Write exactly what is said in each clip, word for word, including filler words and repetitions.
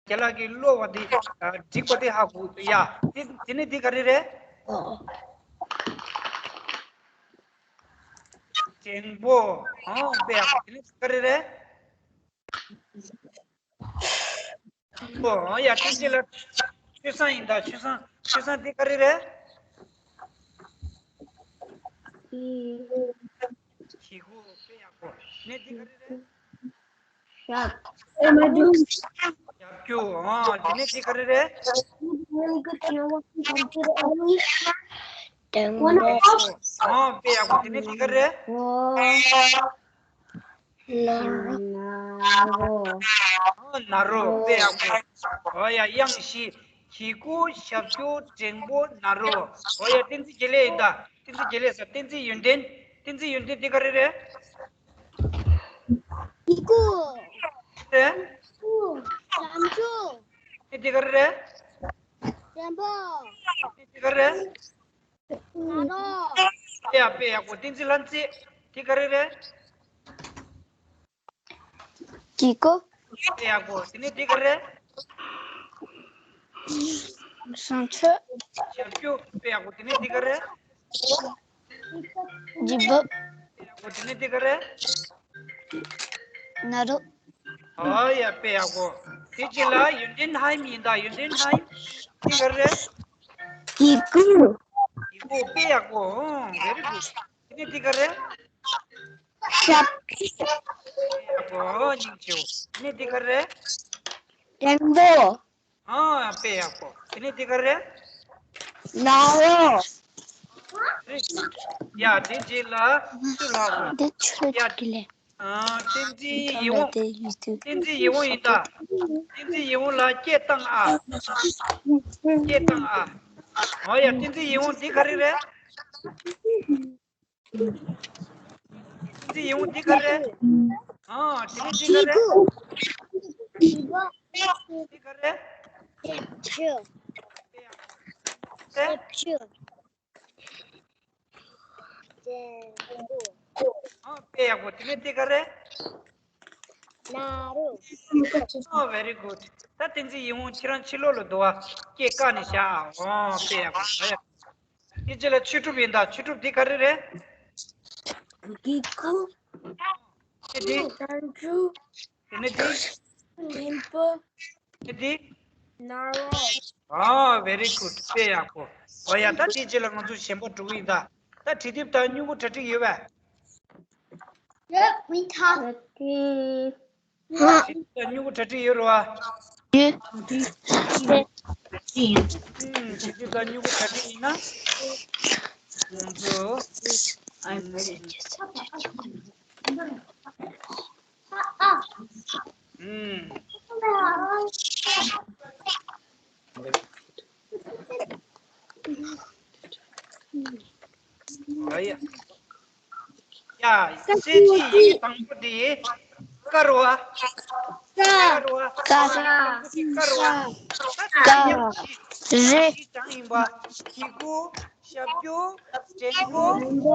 རྒན་ལགས་ཀྱིས་ཀློག་པ་འདི་འགྲིག་པ་དེ་ཧ་གོ་ཡ། དེ་དེ་ནས་འདི་ག་རེ་རེད། འགྲེང་བུ། ཨོ་དཔེ་ཡག་པོ། དེ་ནས་འདི་ག་རེ་རེད། ཨོ་ཡ། དེ་རྗེས་ལ་ཆོས་བཟང་ཡིན་ད། ཆོས་བཟང་། ཆོས་བཟང་འདི་ག་རེ་རེད། གི་གུ། དཔེ་ཡག་པོ། ནས་འདི་ག་རེ་རེད། ཞབས། ཨེ་མ་འདུག་ཞབས་ཀྱུ། ཨོ་དེ་ནས་འདི་ག་རེ་རེད། འགྲེང་བུ། ཨོ་དཔེ་ཡག་པོ། དེ་ནས་འདི་ག་རེ་རེད། ནཱ་རོ། ནཱ་རོ། ཨོ་ནཱ་རོ། དཔེ་ཡག་པོ། ཨོ་ཡ། དབྱངས་བཞི། གི་གུ། ཞབས་ཀྱུ། འགྲེང་བུ། ནཱ་རོ། ཨོ་ཡ། བསྟན་འཛིན་དགེ་ལེགས་ཡིན་ད། བསྟན་འཛིན་དགེ་ལེགས་ཟེར། བསྟན་འཛིན་ཡོན་ཏན། བསྟན་འཛིན་ཡོན་ཏན་འདི་ག་རེ་རེད། གི་གུ། རེད། ཞབས་ཀྱུ། འདི་ག་རེ་རེད། འགྲེང་བུ། འདི་ག་རེ་རེད། ནཱ་རོ། དཔེ་ཡག་དཔེ་ཡག་པོ། བསྟན་འཛིན་ལྷ་མཛེས། འདི་ག་རེ་རེད། གི་གུ། དཔེ་ཡག་པོ། དེ་ནས་འདི་ག་རེ་རེད། བཟང་སྤྱོད། ཞབས་ཀྱུ། དཔེ་ཡག་པོ། དེ་ནས་འདི་ག་རེ་རེད། འཇིགས་པ། དཔེ་ཡག་པོ། དེ་ནས་འདི་ག་རེ་རེད། ནཱ་རོ། ཨོ་ཡ། དཔེ་ཡག་པོ། དེ་རྗེས་ལ་ཡོན་ཏན་ཧའེ་ཡིན་ད། ཡོན་ཏན་ཧའེ། འདི་ག་རེ་རེད། གི་གུ། གི་གུ། དཔེ་ཡག་པོ། ཨོ་very good། དེ་ནས་འདི་ག་རེ་རེད། ཞབས། དཔེ་ཡག་པོ། ཨོ་སྙིང་རྗེ་པོ། དེ་ནས་འདི་ག་རེ་རེད། འགྲེང་བུ། ཨ་དཔེ་ཡག་པོ། དེ་ནས་འདི་ག་རེ་རེད། ནཱ་རོ། རེད། ཡ་དེ་རྗེས་ལ་སུ་ལ་འོ། འདི་ཆུ་ཡ་གི་ལེ། ཨ་བསྟན་འཛིན་ཡིད་འོང་། བསྟན་འཛིན་ཡིད་འོང་ཡིན་ད། བསྟན་འཛིན་ཡིད་འོང་ལ་སྐད་བཏང་ཨ། སྐད་བཏང་ཨ། ཨོ་ཡ། བསྟན་འཛིན་ཡིད་འོང་འདི་ག་རེ་རེད། བསྟན་འཛིན་ཡིད་འོང་འདི་ག་རེ་རེད། ཨ་དེ་ནས་འདི་ག་རེ་རེད། འདི་ག་རེ་རེད། ཞབས་ཀྱུ། ཞབས་ཀྱུ། འགྲེང་བུ། ཨ་དཔེ་ཡག་པོ། དེ་ནས་འདི་ག་རེ་རེད། ནཱ་རོ། ཨོ་very good། ད་བསྟན་འཛིན་ཡིད་འོང་ཁྱེད་རང་ཕྱི་ལོགས་ལ་འདུག་ཨ། སྐད་བཀག་ནས་བཞག་ཨ། ཨོ་དཔེ་ཡག་པོ། ཨོ་ཡ། དེ་རྗེས་ལ་ཆོས་གྲུབ་ཡིན་ད། ཆོས་གྲུབ་འདི་ག་རེ་རེད། གི་གུ། དེ་འདི། ཞབས་ཀྱུ། དེ་ནས་འདི། འགྲེང་བུ། དེ་འདི། ནཱ་རོ། ཨོ་very good། དཔེ་ཡག་པོ། ཨོ་ཡ། ད་དེ་རྗེས་ལ་ང་ཚོ་གཞན་པ་འགྲོ་གི་ཡིན་ད། ད་བྲིས་དེབ་དང་སྨྱུ་གུ་གྲ་སྒྲིག་ཡོད་པས། ཡོད་མི་ཐང་། ད་སྨྱུ་གུ་གྲ་སྒྲིག་ཡོད་རེད་བ། ཡོད། ཨུམ། བྲིས་དེབ་དང་སྨྱུ་གུ་གྲ་སྒྲིག་ཡིན་ན། ང་ཚོ། ཨུམ། ཨ་ཡ། ཡ། གསལ་བྱེད་ཡི་གེ་དང་པོ་དེ་ཀ་རེད་བ། ཀ་རེད་བ། ཀ། ཀ་རེད་བ། ཀ་རེད། ཞེས་བྱ་ཡིན་པ། གི་གུ། ཞབས་ཀྱུ། འགྲེང་བུ།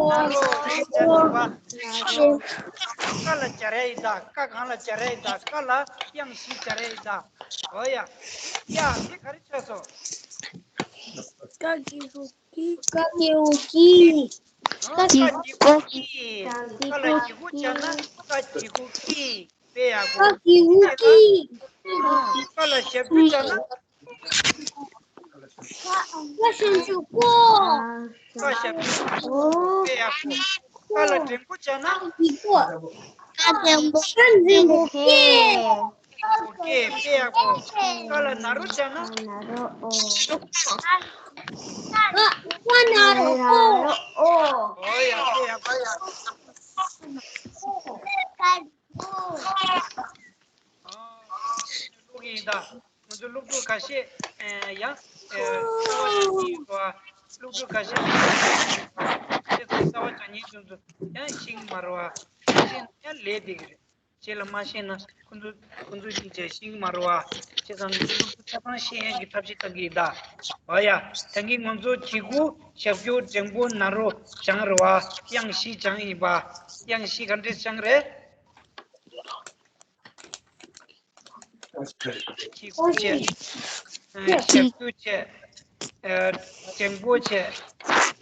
ནཱ་རོ། ཞེས་བྱ་ཡིན་པ། ཀ་ལ་སྦྱར་ཡ་ཡིན་ད། ཀ་གང་ལ་སྦྱར་ཡ་ཡིན་ད། ཀ་ལ་དབྱངས་བཞི་སྦྱར་ཡ་ཡིན་ད། འོ་ཡ། ཡ་དེ་ག་རེ་ཆགས་སོང་། ཀ་གི་གུ་གི། ཀ་གི་གུ་གི། ཨ། ཀ་གི་གུ་གི། ཀ་ལ་གི་གུ་སྦྱར་ན་ཀ་གི་གུ་གི། དཔེ་ཡག་པོ། ཀ་གི་གུ་གི། ཨ། ཀ་ལ་ཞབས་ཀྱུ་སྦྱར་ན། ཀ་ཞབས་ཀྱུ་གུ། དཔེ་ཡག་པོ། ཀ་ལ་འགྲེང་བུ་སྦྱར་ན། གི་གུ། ཀ་འགྲེང་བུ། ཀ་འགྲེང་བུ་གི། ཨོ་ཀེ། དཔེ་ཡག་པོ། ཀ་ལ་ནཱ་རོ་སྦྱར་ན། ནཱ་རོ། ཨོ། ཀ་ཀ་ནཱ་རོ། ཨོ། ཨོ་ཡ། དཔེ་ཡག་པོ། ཨོ། ཀློག་གི་ཡིན་ད། ང་ཚོ་སློབ་ཕྲུག་ཁ་ཤས་ཡང་རྩ་བ་སྦྱང་མཁན་ཡོད་པ། སློབ་ཕྲུག་ཁ་ཤས་ཁྱེད་ཚོ་རྩ་བ་སྦྱང་མཁན་ཚོ་ཚོ་ཡང་ཤེས་ཀྱི་མ་རེད་བ། ཤེས་ན་ཡང་ལས་བསྡད་ཀྱི་རེད། ཁྱེད་ལ་མ་ཤེས་ན་ཁོ་ཚོ་ཁོ་ཚོ་གཉིས་ཆ་ཤེས་ཀྱི་མ་རེད་བ། བྱས་ཙང་ང་ཚོ་སློབ་ཕྲུག་ཆ་ཚང་ཤེས་ཡག་གི་ཐབས་ཤེས་གཏང་གི་ཡིན་ད། འོ་ཡ། ད་གིན་ང་ཚོ་གི་གུ། ཞབས་ཀྱུ། འགྲེང་བུ། ནཱ་རོ་སྦྱངས་རེད་བ། དབྱངས་བཞི་སྦྱངས་ཡིན་པ། དབྱངས་བཞི་ག་འདྲས་སྦྱངས་རེད། གི་གུ་བྱས། ཞབས་ཀྱུ་བྱས། འགྲེང་བུ་བྱས།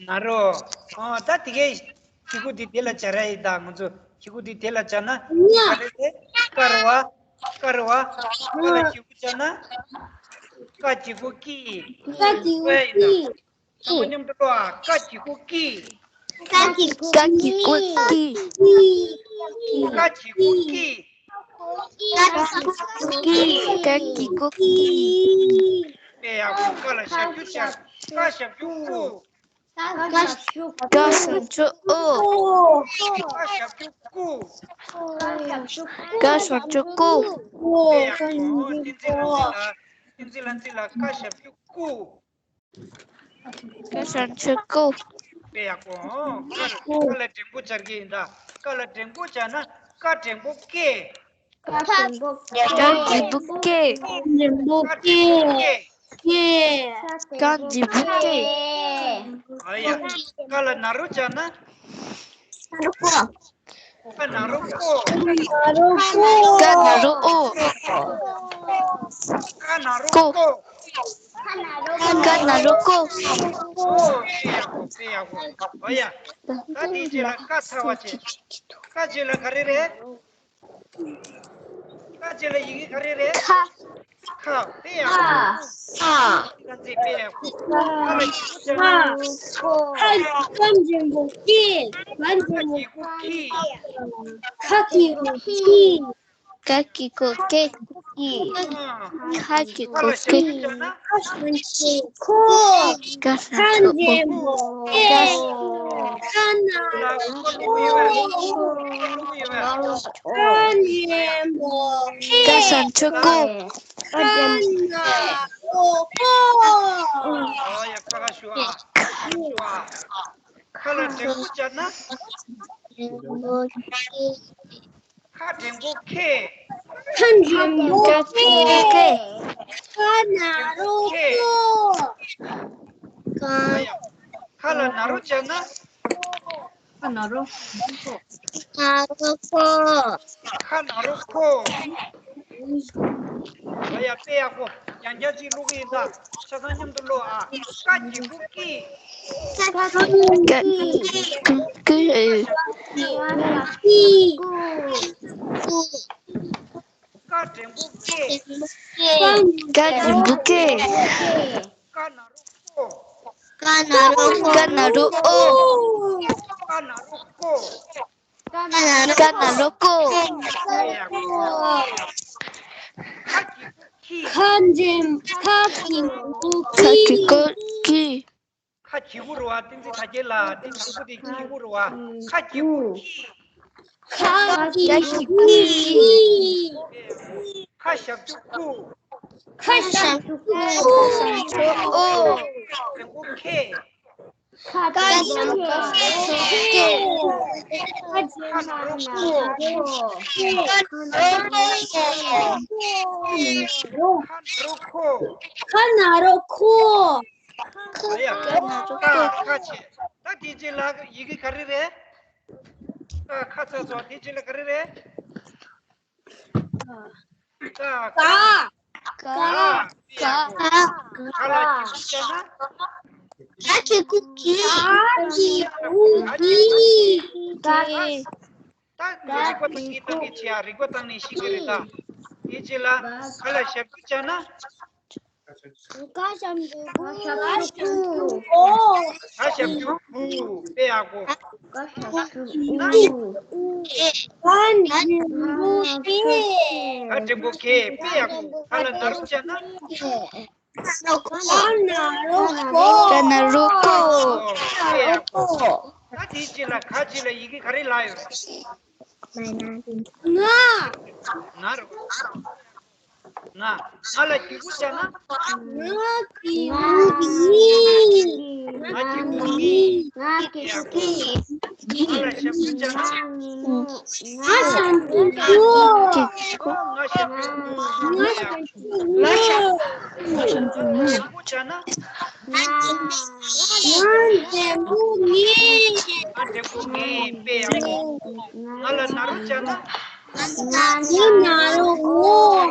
ན་རོ། ཨོ་ད་དེ་གའི་གི་གུ་འདི་དེ་ལ་སྦྱར་ཡ་ཡིན་ད། ང་ཚོ་གི་གུ་འདི་དེ་ལ་སྦྱར་ན་ག་རེ་རེད། ཀ་རེད་བ། ཀ་རེད་བ། ཀ་ལ་གི་གུ་སྦྱར་ན། ཀ་གི་གུ་ཀི། ཀ་གི་གུ་ཀི། ཚང་མ་མཉམ་དུ་ཀློག་ཨ། ཀ་གི་གུ་ཀི། ཀ་གི་གུ་ཀི། ཀ་གི་གུ་ཀི། ཀ་གི་གུ་ཀི། ཀ་གི་གུ་ཀི། དཔེ་ཡག་པོ། ཀ་ལ་ཞབས་ཀྱུ་སྦྱར། ཀ་ཞབས་ཀྱུ་ཀུ། ཀ་ཞབས་ཀྱུ་ཀུ། ཀ་ཞབས་ཀྱུ་ཀུ། ཀ་ཞབས་ཀྱུ་ཀུ། དཔེ་ཡག་པོ། བསྟན་འཛིན་ལགས་འཛིན་ལ། བསྟན་འཛིན་ལགས་འཛིན་ལ། ཀ་ཞབས་ཀྱུ་ཀུ། ཀ་ཞབས་ཀྱུ་ཀུ། དཔེ་ཡག་པོ། ཀ་ལ་འགྲེང་བུ་སྦྱར་གྱི་ཡིན་ད། ཀ་ལ་འགྲེང་བུ་སྦྱར་ན་ཀ་འགྲེང་བུ་ཀེ། ཀ་འགྲེང་བུ་ཀེ། ཀ་འགྲེང་བུ་ཀེ། ཀ་འགྲེང་བུ་ཀེ། ཀ་འགྲེང་བུ་ཀེ། ཨ་ཡ། ཀ་ལ་ན་རོ་སྦྱར་ན། ཀ་ན་རོ་ཀོ། ཀ་ན་རོ་ཨོ། ཀ་ན་རོ་ཀོ། ཀ་ན་རོ་ཀོ། ཨོ་དཔེ་ཡག་པོ། དཔེ་ཡག་པོ། ཨོ་ཡ། ད་དེའི་རྗེས་ལ་ཀ་ཚ་བ་བྱེད། ཀ་རྗེས་ལ་ག་རེ་རེད། ཀ་རྗེས་ལ་ཡི་གེ་ག་རེ་རེད། ཁ། ཁ། དཔེ་ཡག་པོ། ཁ། ཁ་ཚེ་དཔེ་ཡག་པོ། ཁ་ལ་གི་གུ་སྦྱར་ན། ཁ། ཁ་འགྲེང་བུ་ཀི། ཁ་འགྲེང་བུ་ཀི། ཁ་གི་གུ་ཀི། ཀ་གི་གུ་ཀེ། ཨ། ཁ་གི་གུ་ཀེ། ཁ་ལ་ཞབས་ཀྱུ་སྦྱར་ན། ཁ་ཞབས་ཀྱུ་ཁོ། ཀ་ཞབས་ཀྱུ་ཁོ། ཁ་འགྲེང་བུ་ཀེ། ཁ་ན་རོ་ཁོ། ཁ་འགྲེང་བུ་ཀེ། ཀ་ཞབས་ཀྱུ་ཀོ། ཁ་ན་རོ་ཀོ། ཨོ་ཡ། ཁ་ཁ་ཞུ་ཨ། ཁ་ཞུ་ཨ། ཁ་ལ་འགྲེང་བུ་སྦྱར་ན། ཁ་འགྲེང་བུ་ཁེ། ཁ་འགྲེང་བུ་ཁེ། ཁ་ན་རོ་ཁོ། ཁ་ལ་ན་རོ་སྦྱར་ན། ཁ་ན་རོ། ན་རོ་ཁོ། ཁ་ན་རོ་ཁོ། ཨ་ཡ། དཔེ་ཡག་པོ། ཡང་བསྐྱར་ཅིག་ཀློག་གི་ཡིན་ད། ཆ་ཚང་མཉམ་དུ་ཀློག་ཨ། ཀ་གི་གུ་ཀི། ཀ་གི་གུ་ཀི། ཀ་འགྲེང་བུ་ཀེ། ཀ་འགྲེང་བུ་ཀེ། ཀ་ན་རོ་ཀོ། ཀ་ན་རོ་ཀོ། ཀ་ན་རོ་ཨོ། ཀ་ན་རོ་ཀོ། ཀ་ན་རོ་ཀོ། ཀ་ན་རོ་ཀོ། ཁ་གི་གུ་ཁི། ཁ་འགྲེང་། ཁ་གི་གུ་ཁ་གི་གུ་ཁི། ཁ་གི་གུ་རེད་བ། བསྟན་འཛིན་དར་རྒྱས་ལགས། འདི་དང་པོ་དེ་གི་གུ་རེད་བ། ཁ་གི་གུ་ཁི། ཁ་གི་གུ་ཁི། ཁ་ཞབས་ཀྱུ་ཁུ། ཁ་ཞབས་ཀྱུ་ཁུ། ཨོ། འགྲེང་བུ་ཁེ། ཁ་ཞབས་ཀྱུ་ཁེ། ཁ་ན་རོ་ཁོ། ཁ་ན་རོ་ཁོ། ཁ་ན་རོ་ཁོ། ཨ་ཡ། ཁ་ན་རོ་ཁོ། ཀ་ཁ་བྱས། ད་དེ་རྗེས་ལ་ཡི་གེ་ག་རེ་རེད། ཀ་ཁ་ཚ་སོང་། དེ་རྗེས་ལ་ག་རེ་རེད། ཀ། ཀ། ཀ། ཀ། ཀ་ལ་གི་གུ་སྦྱར་ན། ཀ་གི་གུ་ཀི། ཀ་གི་གུ་ཀི། ད་རིག་པ་བཏང་གི་བཏང་གི་བྱེད་ཡ། རིག་པ་བཏང་ནས་ཤེས་ཀྱི་རེད་ད། དེ་རྗེས་ལ་ག་ལ་ཞབས་ཀྱུ་སྦྱར་ན། ག་ཞབས་ཀྱུ་གུ། ག་ཞབས་ཀྱུ་གུ། དཔེ་ཡག་པོ། ཀ་ཞབས་ཀྱུ་གུ། ཀ་འགྲེང་བུ་ཀེ། ཀ་འགྲེང་བུ་ཀེ། དཔེ་ཡག་པོ། ག་ལ་ན་རོ་སྦྱར་ན། ཀ་ན་རོ་ཀོ། ཀ་ན་རོ་ཀོ། དཔེ་ཡག་པོ། ད་དེའི་རྗེས་ལ་ག་རྗེས་ལ་ཡི་གེ་ག་རེ་ལབ་ཡོད་རེད། ང་། ང་རོ། ང་། ང་ལ་གི་གུ་སྦྱར་ན། ང་གི་གུ་ངི། ང་གི་གུ་ངི། ང་གི་གུ་ངི། ང་ལ་ཞབས་ཀྱུ་སྦྱར་ན། ང་ཞབས་ཀྱུ་གུ། ང་ཞབས་ཀྱུ་གུ། ང་ཞབས་ཀྱུ་གུ། ང་ཞབས་ཀྱུ་གུ། ང་ཞབས་ཀྱུ་གུ་སྦྱར་ན། ང་། ང་འགྲེང་བུ་ངི། ང་འགྲེང་བུ་ངི། དཔེ་ཡག་པོ། ང་ལ་ན་རོ་སྦྱར་ན། ང་ན་རོ་ངོ་།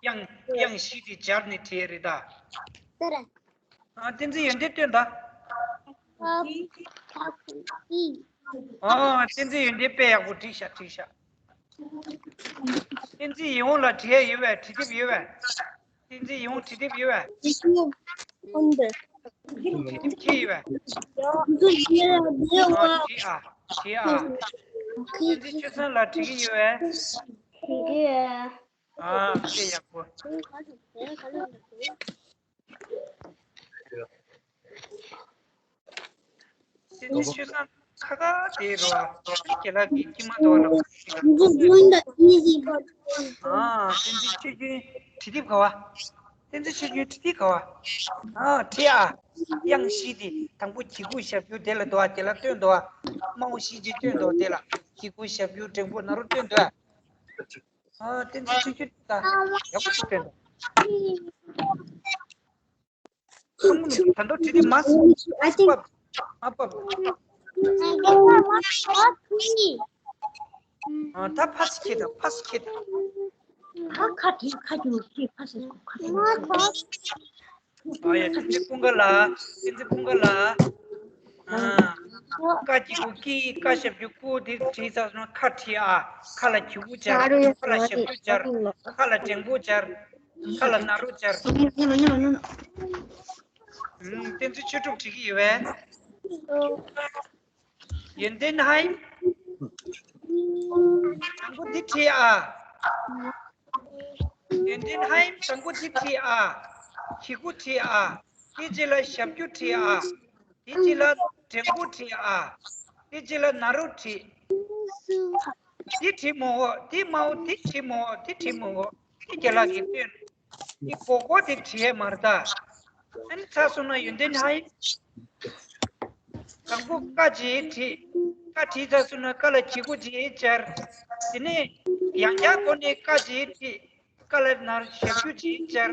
དབྱངས་དབྱངས་བཞི་དེ་སྦྱར་ནས་བྲིས་རེད་ད། ཨ། བསྟན་འཛིན་ཡོན་ཏན་སྟོན་ད། ཨ། བསྟན་འཛིན་ཡོན་ཏན་དཔེ་ཡག་པོ་བྲིས་ཤག་བྲིས་ཤག་བསྟན་འཛིན་ཡིད་འོང་ལ་བྲིས་ཡ་ཡོད་པས། བྲིས་དེབ་ཡོད་པས། བསྟན་འཛིན་ཡིད་འོང་བྲིས་དེབ་ཡོད་པས། བྲིས་དེབ་ཁྱེར་ཡོད་པས། ཨ། བྲིས་ཨ། བྲིས་ཨ། བསྟན་འཛིན་ཆོས་བཟང་ལ་བྲིས་ཀྱི་ཡོད་པས། ཨ། དཔེ་ཡག་པོ། བསྟན་འཛིན་ཆོས་བཟང་ཁ་ཁ་དེ་རོ། ཁྱེད་ལ་གི་ཀྱི་མ་དོ་ལ། ཨ། བསྟན་འཛིན་ཆོས་རྒྱུན་བྲིས་དེབ་ག་བ། བསྟན་འཛིན་ཆོས་རྒྱུན་བྲིས་དེབ་ག་བ། ཨ། བྲིས་ཨ། དབྱངས་བཞི་དེ་དང་པོ་གི་གུ་ཞབས་ཀྱུ་དེ་ལ་དོ། ཨ། དེ་ལ་སྟོན་དོ། ཨ། དམར་པོ་བཞི་ཅིག་སྟོན་དོ། དེ་ལ་གི་གུ་ཞབས་ཀྱུ་འགྲེང་བུ་ན་རོ་སྟོན་དོ། ཨ། བསྟན་འཛིན་ཆོས་རྒྱུན་ད་ཡག་པོ་ཞིག་སྟོན་དོ། ཁམ་གུ་ནི་ད་དོ་བྲིས་དེབ་མ་སི་ཨ་ཅེ། ཨ་པ། ཨ། ད་ཕ་སི་ཁྱེད་ད། ཕ་སི་ཁྱེད་ད། ཁ་ཁ་དེ་ཁ་རྒྱུ་ཁྱེད་ཕ་སི་ཁ་དེ། ཨ་ཡ། བསྟན་འཛིན་ཀུན་དགའ་ལགས། བསྟན་འཛིན་ཀུན་དགའ་ལགས། ཨ། ཀ་གི་གུ་ཀི། ཀ་ཞབས་ཀྱུ་ཀུ། དེ་བྲིས་ཚར་སོང་། ཁ་བྲིས་ཨ། ཁ་ལ་གི་གུ་སྦྱར། ཁ་ལ་ཞབས་ཀྱུ་སྦྱར། ཁ་ལ་འགྲེང་བུ་སྦྱར། ཁ་ལ་ན་རོ་སྦྱར། ཨུམ། བསྟན་འཛིན་ཆོས་གྲུབ་བྲིས་ཀྱི་ཡོད་པས། ཡོན་ཏན་ཧའི། དང་པོ་འདི་བྲིས་ཨ། ཡོན་ཏན་ཧ་ཡིམ་དང་པོ་འདི་བྲིས་ཨ། གི་གུ་བྲིས་ཨ། དེ་རྗེས་ལ་ཞབས་ཀྱུ་བྲིས་ཨ། དེ་རྗེས་ལ་འགྲེང་བུ་བྲིས་ཨ། དེ་རྗེས་ལ་ན་རོ་བྲིས། འདི་བྲིས་མོ་འོ། འདི་མ་འོ། འདི་བྲིས་མོ་འོ། འདི་བྲིས་མོ་འོ། འདི་རྒན་ལགས་ཀྱིས་སྟོན། འདི་མགོ་སྐོར་དེ་བྲིས་ཡས་མ་རེད་ད། ཨ་ནི་ཚར་སོང་ན་ཡོན་ཏན་ཧ་ཡིམ། དང་པོ་ཀ་ཅིག་བྲིས། ཀ་བྲིས་ཚར་སོང་ན་ཀ་ལ་གི་གུ་ཅིག་སྦྱར། དེ་ནས་ཡང་བསྐྱར་སྒོ་ནས་ཀ་ཅིག་བྲིས། ཀ་ལ་ན་རོ་ཞབས་ཀྱུ་ཅིག་སྦྱར།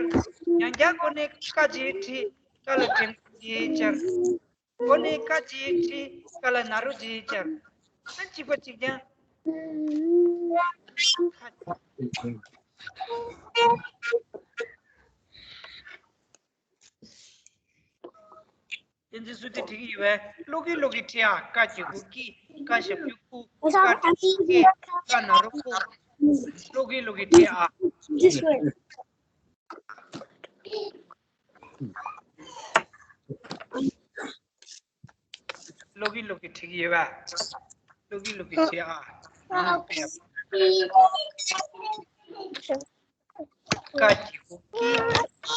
ཡང་བསྐྱར་སྒོ་ནས་ཀ་ཅིག་བྲིས། ཀ་ལ་འགྲེང་བུ་ཅིག་སྦྱར། སྒོ་ནས་ཀ་ཅིག་བྲིས། ཀ་ལ་ན་རོ་ཅིག་སྦྱར། ཨ་གཅིག་པ་གཅིག་རྐྱང་། བསྟན་འཛིན་སུ་དེ་འགྲིག་གི་ཡོད་པས། ཀློག་གིན་ཀློག་གིན་བྲིས་ཨ། ཀ་གི་གུ་ཀི། ཀ་ཞབས་ཀྱུ་ཀུ། ཀ་འགྲེང་བུ་ཀེ། ཀ་ན་རོ་ཀོ། ཀློག་གིན་ཀློག་གིན་བྲིས་ཨ། This way. ཀློག་གིན་ཀློག་གིན་བྲིས་ཀྱི་ཡོད་པས། ཀློག་གིན་ཀློག་གིན་བྲིས་ཨ། ཨ་དཔེ་ཡག་པོ། ཀ་གི་གུ་ཀི།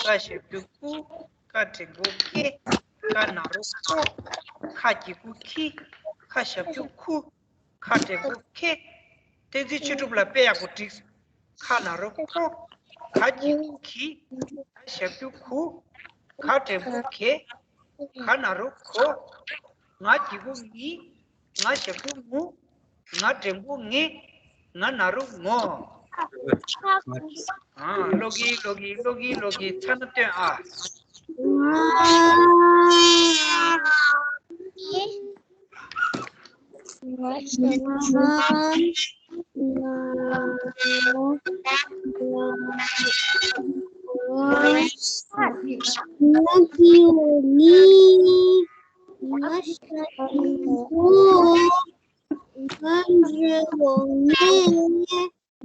ཀ་ཞབས་ཀྱུ་ཀུ། ཀ་འགྲེང་བུ་ཀེ། ཀ་ན་རོ་ཀོ། ཁ་གི་གུ་ཁི། ཁ་ཞབས་ཀྱུ་ཁུ། ཁ་འགྲེང་བུ་ཁེ། བསྟན་འཛིན་ཆོས་གྲུབ་ལགས་དཔེ་ཡག་པོ་བསྒྲིགས། ཁ་ན་རོ་ཁོ། ག་གི་གུ་གི། ག་ཞབས་ཀྱུ་གུ། ག་འགྲེང་བུ་གེ། ག་ན་རོ་གོ། ང་གི་གུ་ངི། ང་ཞབས་ཀྱུ་ངུ། ང་འགྲེང་བུ་ངེ། ང་ན་རོ་ངོ། ཨ། ཀློག་གིན་ཀློག་གིན་ཀློག་གིན་ཀློག་གིན་ཚར་ན་སྟོན་ཨ།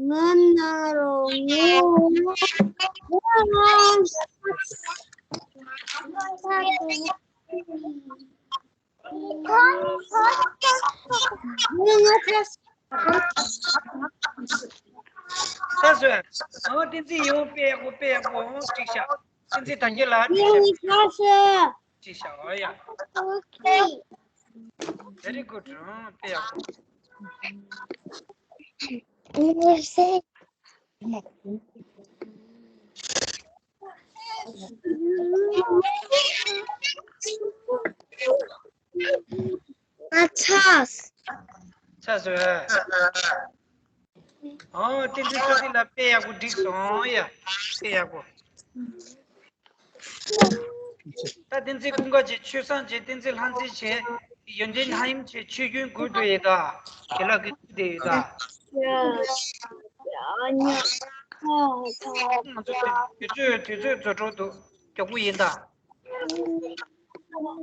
ང་ན་རོ་ངོ། ཚར་སོང་། ཨོ། བསྟན་འཛིན་ཡིད་འོང་དཔེ་ཡག་པོ། དཔེ་ཡག་པོ། ཨོ། འགྲིག་ཤག་བསྟན་འཛིན་དར་རྒྱས་ལགས། འགྲིག་ཤག་འགྲིག་ཤག་ཨོ་ཡ། Very good. ཨོ། དཔེ་ཡག་པོ། ཨ་ཚ། ཚ་སོ། ཨོ། བསྟན་འཛིན་ཆོས་སྲིད་ལགས་དཔེ་ཡག་པོ་བསྒྲིགས་སོང་ཡ། དཔེ་ཡག་པོ། ད་བསྟན་འཛིན་ཀུན་དགའ་བྱེད། ཆོས་བཟང་བྱེད། བསྟན་འཛིན་ལྷ་མཛེས་བྱེད། ཡོན་ཏན་ལྷ་ཡིམ་བྱེད། ཆོས་རྒྱུན་དགོས་འདུག་ཡོད་ད། དགེ་ལགས་ཀྱི་ཚུལ་དེ་ཡོད་ད། ང་ཚོ་དུས་ཚོད་དུས་ཚོད་རྫོགས་འགྲོ་འདུག་མགྱོགས་པོ་ཡིན་ད།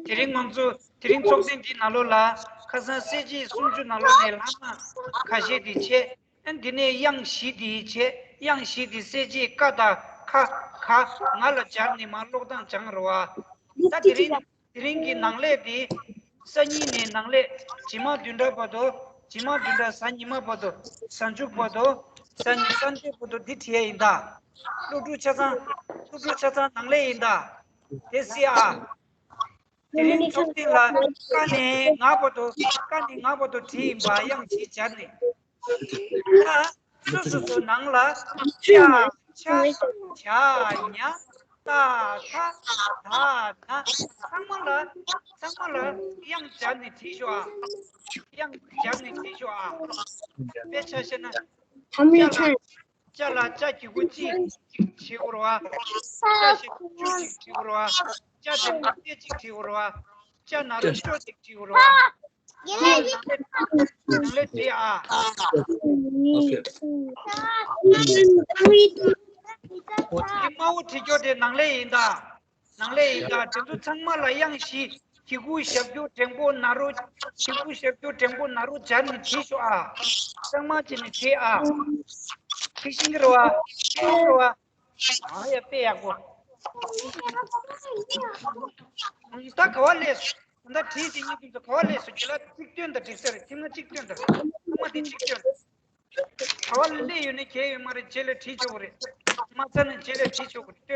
དེ་རིང་ང་ཚོ་དེ་རིང་ཚོགས་ཐེངས་འདིའི་ནང་ལོགས་ལ་ཁ་སང་གསལ་བྱེད་སུམ་ཅུ་ནང་ལོགས་ནས་ལྷག་མ་ཁ་ཤས་དེ་བྱས། ཨ། འདི་ནས་དབྱངས་བཞི་དེ་བྱས། དབྱངས་བཞི་དེ་གསལ་བྱེད་ཀ་དང་ཁ་ག་ང་ལ་སྦྱར་ནས་མར་ཀློག་སྟངས་སྦྱང་རོགས་ཨ། ད་དེ་རིང་དེ་རིང་གི་ནང་ལས་དེ། སང་ཉིན་ནས་ནང་ལས་ཇི་མ་བདུན་ཕྲག་བར་དུ། ཇི་མ་བདུན་ཕྲག་གཟའ་ཉི་མ་བར་དུ། གཟའ་མཇུག་བར་དུ། གཟའ་ཉི་སང་ཏེ་བར་དུ་འདི་བྲིས་ཡས་ཡིན་ད། སློབ་ཕྲུག་ཆ་ཚང་། སློབ་ཕྲུག་ཆ་ཚང་ནང་ལས་ཡིན་ད། དེ་སི་ཨ། དེ་རིང་ཚོགས་ཐེངས་ལ་ཀ་ནས་ང་བར་དུ། ཀ་ནས་ང་བར་དུ་བྲིས་ཡིན་པ། དབྱངས་བཞི་སྦྱར་ནས། ད་སོ་སོ་སོ་ནང་ལ་ཅ་ཆ་ཇ་ཉ་ཏ་ཐ་ད་ན་ཚང་མ་ལ། ཚང་མ་ལ་དབྱངས་སྦྱར་ནས་བྲིས་ཤོག་ཨ། དབྱངས་སྦྱར་ནས་བྲིས་ཤོག་ཨ། དཔེ་ཆ་བཤད་ན། ཅ་ལ། ཅ་ལ་ཅ་གི་གུ་ཅི་ཅིག་བྲིས་དགོས་རེད་བ། ཅ་ཞབས་ཀྱུ་ཅུ་ཅིག་བྲིས་དགོས་རེད་བ། ཅ་འགྲེང་བུ་ཏེ་ཅིག་བྲིས་དགོས་རེད་བ། ཅ་ན་རོ་ཅོ་ཅིག་བྲིས་དགོས་རེད་བ། ནང་ལས་བྲིས་ཨ། དེ་དམར་པོ་བྲིས་རྒྱུ་དེ་ནང་ལས་ཡིན་ད། ནང་ལས་ཡིན་ད། དེ་ཚོ་ཚང་མ་ལ་དབྱངས་བཞི། གི་གུ་ཞབས་ཀྱུ་འགྲེང་བུ་ན་རོ། གི་གུ་ཞབས་ཀྱུ་འགྲེང་བུ་ན་རོ་སྦྱར་ནས་བྲིས་ཤོག་ཨ། གཙང་མ་བྱས་ནས་བྲིས་ཨ། ཐིག་ཤིང་རེད་བ། ཐིག་ཤིང་རེད་བ། ཨ་ཡ། དཔེ་ཡག་པོ། ད་ག་བ་ལས། ད་བྲིས་ཏེ་ཉིད་ཀྱི་ག་བ་སླེབས་སོང་། རྒྱུ་ལ་གཅིག་སྟོན་དང་འགྲིག་ས་རེད། ཁྱིམ་ལྔ་གཅིག་སྟོན་དང་ཁྱིམ་ལྔ་དེ་གཅིག་སྟོན། ག་བ་ལ་སླེབས་ཡོད་ནས་གལ་ཡོད་མ་རེད། རྗེས་ལ་བྲིས་ཆོག་གི་རེད། མ་ཚར་ན་རྗེས་ལ་བྲིས་ཆོག་གི་རེད།